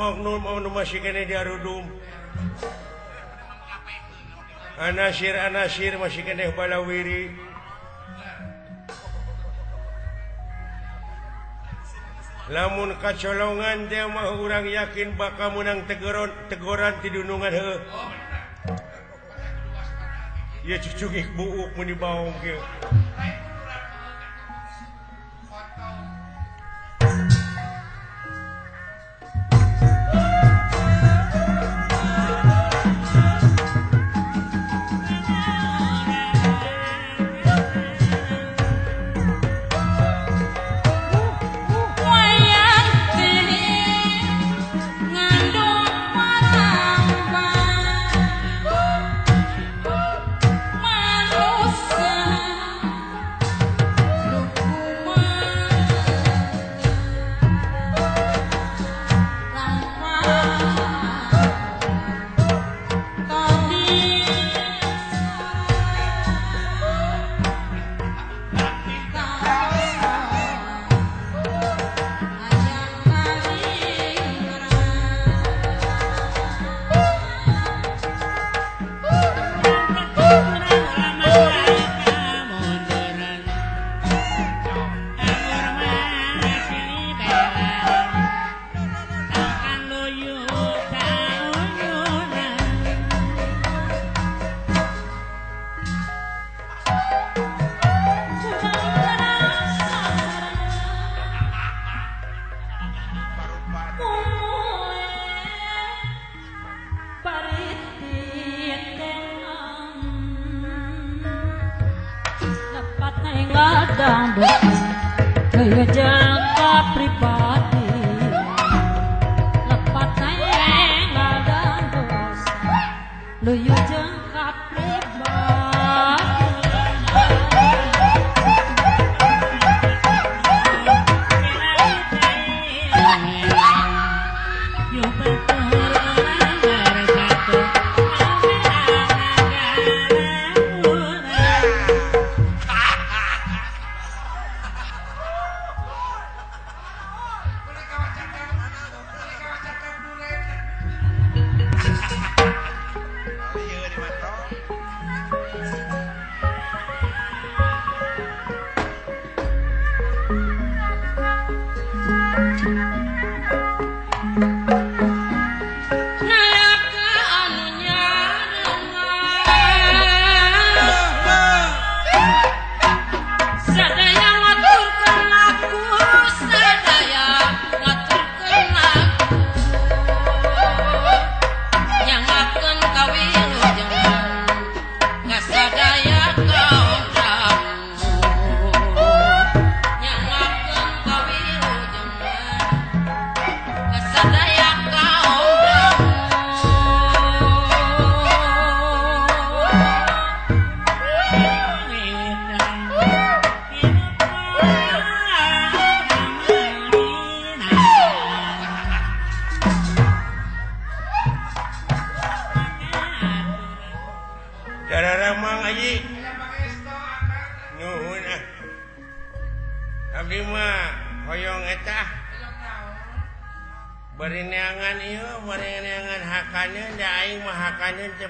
Oknum-oknum anu masih keneh diarudum. Anasir-anasir masih keneh balawiri. Lamun kacolongan teh mah urang yakin bakal menang tegoran tegoran ti dunungan heuh. Ieu cucungik buuk mun dibaong kieu.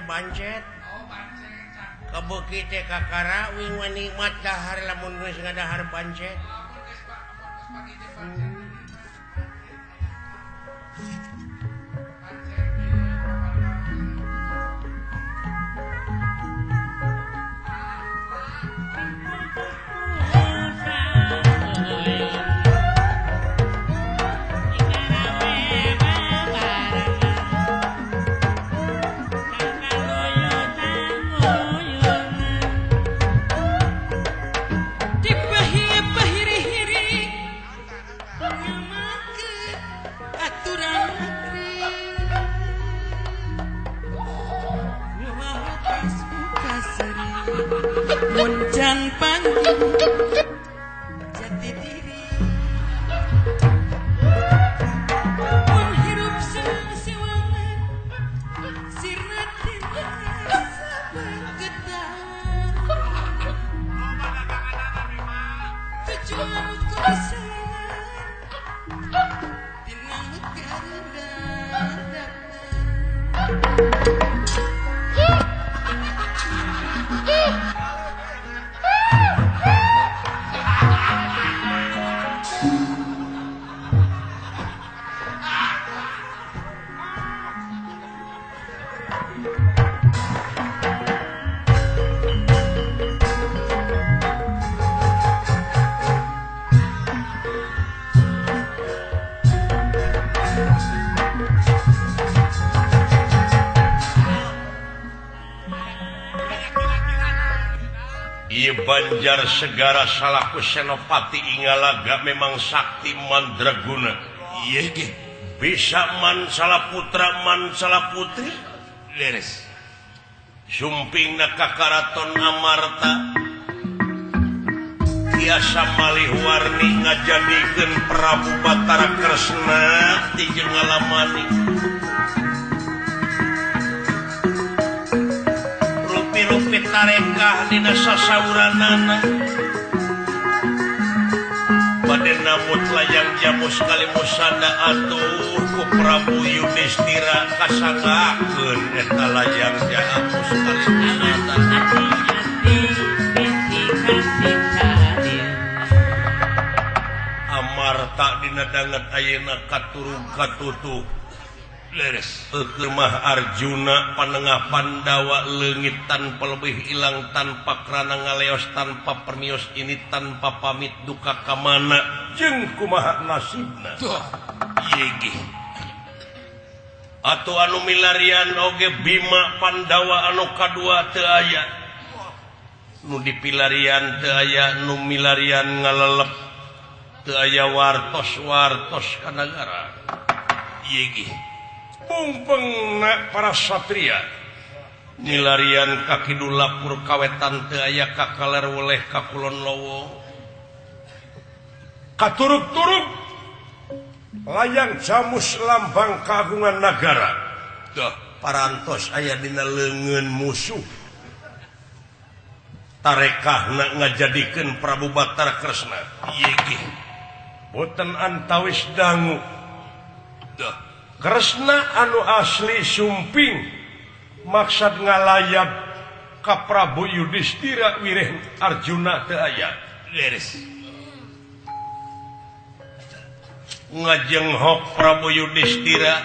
Bancet kebeki teh kakara wing nikmat dahar lamun geus ngadahar bancet. Tujuan ku besar, dinamut Garuda. Banjar Segara salaku Senopati Ingalaga memang sakti mandraguna. Iya ge. Bisa man salah putra man salah putri. Leres. Sumpingna ka Karaton Amarta. Tiasa malih warni ngajadikeun Prabu Batara Kresna ti Jengalamani. Rupi-rupi tarekah dina sasauranana. Bade namut layang jamus kalimusada atuh ku Prabu Yudhistira kasangakeun eta layang jamus kalimusada. Amarta dina danget ayeuna katurug katutuh. Leres. Mah Arjuna panengah Pandawa leungit tanpa lebih ilang tanpa krana ngaleos tanpa permios ini tanpa pamit duka kamana jeung kumaha nasibna. Yegi. Atuh anu milarian oge Bima Pandawa anu kadua teu aya. Nu dipilarian teu aya, nu milarian ngalelep teu aya wartos-wartos ka nagara. Yegi. Pungpengna para satria nilarian ka kidul lapur kawetan teu aya ka kaler weleh ka kulon lowo katuruk-turuk layang jamus lambang kagungan nagara dah parantos aya dina leungeun musuh tarekahna ngajadikeun Prabu Batara Kresna. Yegi. Boten antawis dangu dah Kresna anu asli sumping maksad ngalayab ka Prabu Yudhistira wireh Arjuna teu aya. Leres. Ngajenghok Prabu Yudhistira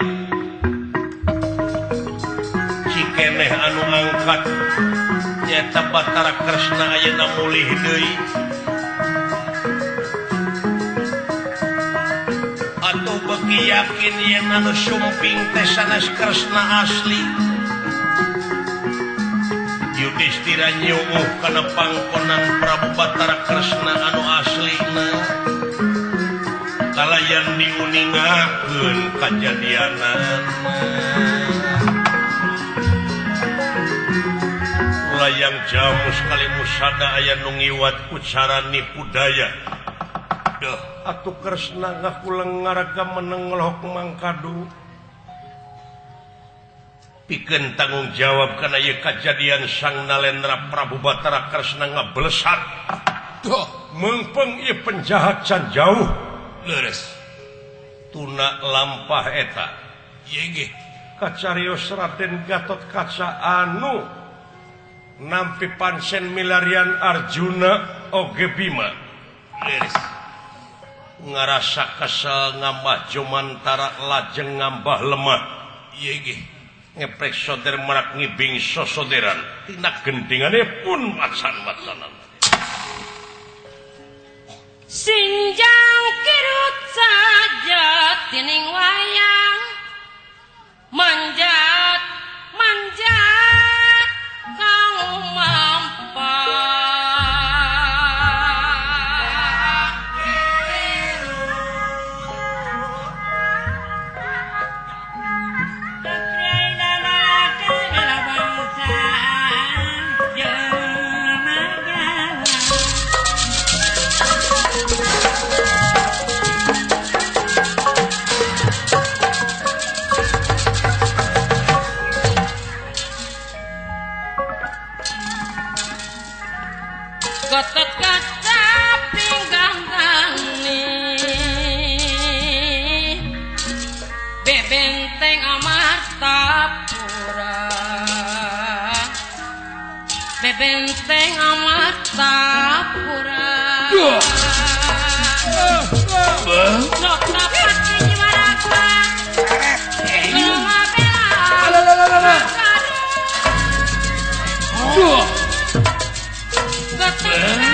cikeneh anu angkat nyaeta Batara Kresna ayeuna mulih deui. Atuh beki yakin yen anu sumping teh sanes Kresna asli. Yudhistira nyuuh kana pangkonan Prabu Batara Kresna anu aslina. Kalayan diuningakeun kajadianana. Layang jamus kalimusada aya nu ngiwat ku cara nipu daya. Duh. Atuh Kresna ngakuleng ngaraga meneng ngelohok mangkadu pikeun tanggung jawab kana ieu kajadian Sang Nalendra Prabu Batara Kresna ngablesat. Duh, meungpeung ieu penjahat can jauh. Leres. Tuna lampah eta. Ieu ge kacarios Raden Gatot Kaca anu nampi pansen milarian Arjuna oge Bima. Leres. Ngarasa kesel ngambah jumantara lajeng ngambah lemah. Ieu ge ngeprek soder merak ngibing sosoderan tina gendingane pun macan-macanan. Sinjang kirut saja tining wayang manjat manjat kang mampah. Gatot Kaca pinggang tani bebenteng Amartapura, bebenteng Amartapura. Gatot